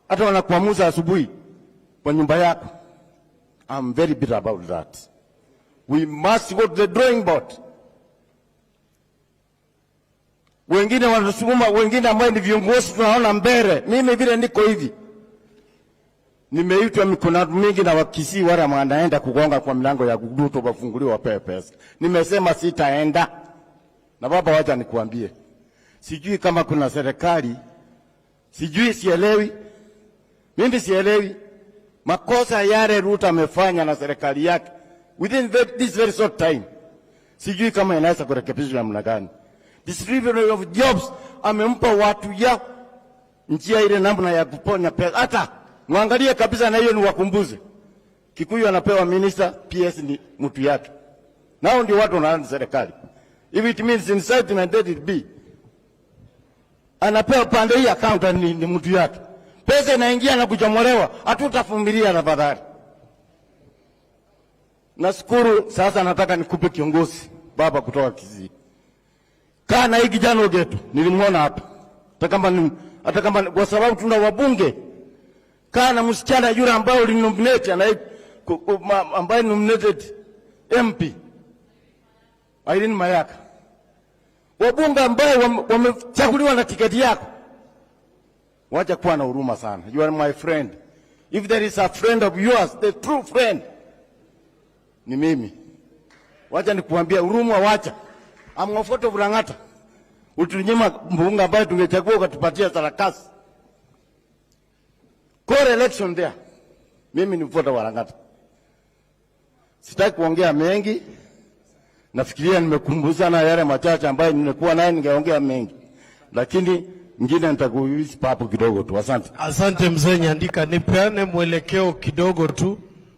Hata wanakuamuza asubuhi kwa nyumba yako. I'm very bitter about that. We must go to the drawing board. Wengine wanasukuma, wengine ambao ni viongozi tunaona mbele. Mimi vile niko hivi, nimeitwa mikono mingi na Wakisii wale wanaenda kugonga kwa milango ya Ruto wafunguliwe wapewe pesa. Nimesema sitaenda. Na baba, wacha nikuambie, sijui kama kuna serikali, sijui, sielewi, mimi sielewi makosa yale Ruto amefanya na serikali yake within this very short time, sijui kama inaweza kurekebishwa namna gani. Distribution of jobs amempa watu ya njia ile namna ya kuponya pesa. Hata mwangalie kabisa, na hiyo ni wakumbuze. Kikuyu anapewa minister, PS ni mtu yake. Nao ndio watu wanaanza serikali. If it means incitement, let it be. Anapewa pande hii account ni mtu yake. Pesa inaingia na kuchomolewa, hatutavumilia tafadhali. Nashukuru. Sasa nataka nikupe kiongozi baba kutoka Kisii. Kaa na hii kijana Ogeto, nilimwona hapa. Hata kama kwa sababu tuna wabunge. Kaa na msichana yule ambaye ulinominate ambaye nominated MP Irene Mayaka. Wabunge ambaye wamechaguliwa na tiketi yako. Wacha kuwa na huruma sana. You are my friend. If there is a friend of yours, the true friend ni mimi. Wacha nikuambia huruma, wacha. I'm a voter of Lang'ata. Utunyima mbunge ambaye tungechagua ukatupatia sarakasi. Call election there. Mimi ni voter wa Lang'ata. Sitaki kuongea mengi. Nafikiria nimekumbusha na yale machache ambayo nimekuwa naye, ningeongea mengi. Lakini ngine nitakuuliza papo kidogo tu. Asante. Asante, mzee Nyandika, nipeane mwelekeo kidogo tu.